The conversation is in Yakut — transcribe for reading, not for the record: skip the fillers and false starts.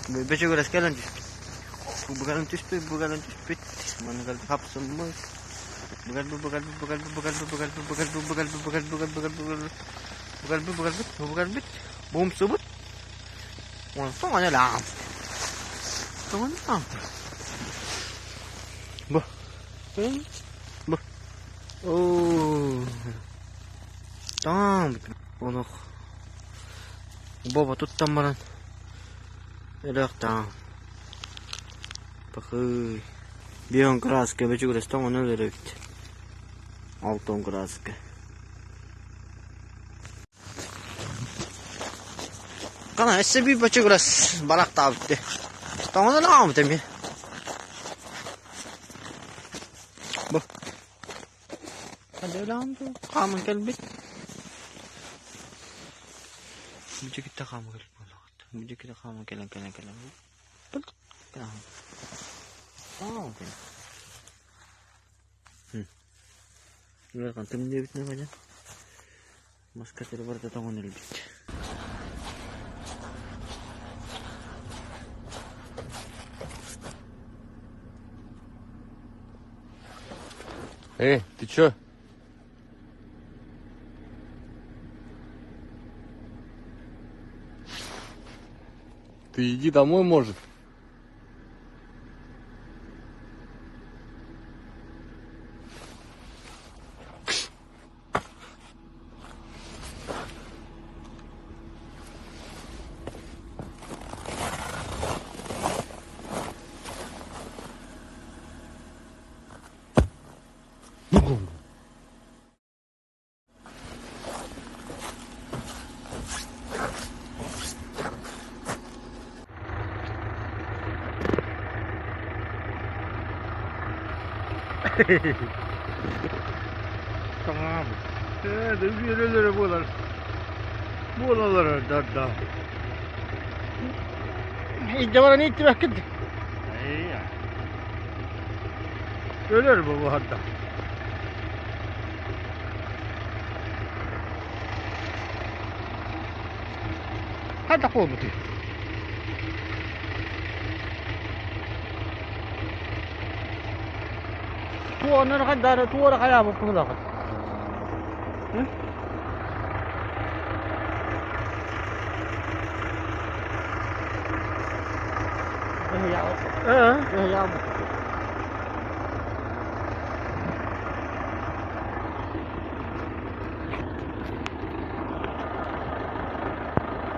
Бөчөгөрөс кэлэн түспүт. Бу кэлэн түспүт, бу кэлэн түспүт. Манна кэлбит хапсыммыт. Бу кэлбит, бу кэлбит, бу кэлбит, бу кэлбит, бу кэлбит, бу кэлбит, бу кэлбит, бу кэлбит, бу кэлбит, бу кэлбит. Бу кэлбит, бу кэлбит, бу кэлбит. Бу умсубут. Онтон аны лаам. Тоҕо лаам? Бу. Бу. Оо. Таам. Олох. Боба туттан баран өлөөхтөөх. Пахый. Бион краска бөчүгүрэстэн ону өлөр эбит. Алтон краска. Қана өссө биир бөчүгүрэс барахтаабыт дии. Тоҥон өлөҕөмүт эмиэ. Бу. Хааман кэлбит. Бүдүкүттэ хааман кэлбит буоллаҕыт. Бүдүкүттэ хааман кэлэн кэлэн кэлэн. Ыарахан тымныыбытына бадьан маска сири барыта тоҥон өлбүт. Эй, ты чё? Ты иди домой, может? Таҥаабыт. Ээ, үөрэлэрэ буолар. Буолаллар да. Илдьэ баран ииттибэккит. Өлөр бу буһарда. Хайдах буолбутуй? Туонар хайдары туора хайаабыт кыһылаҕыт.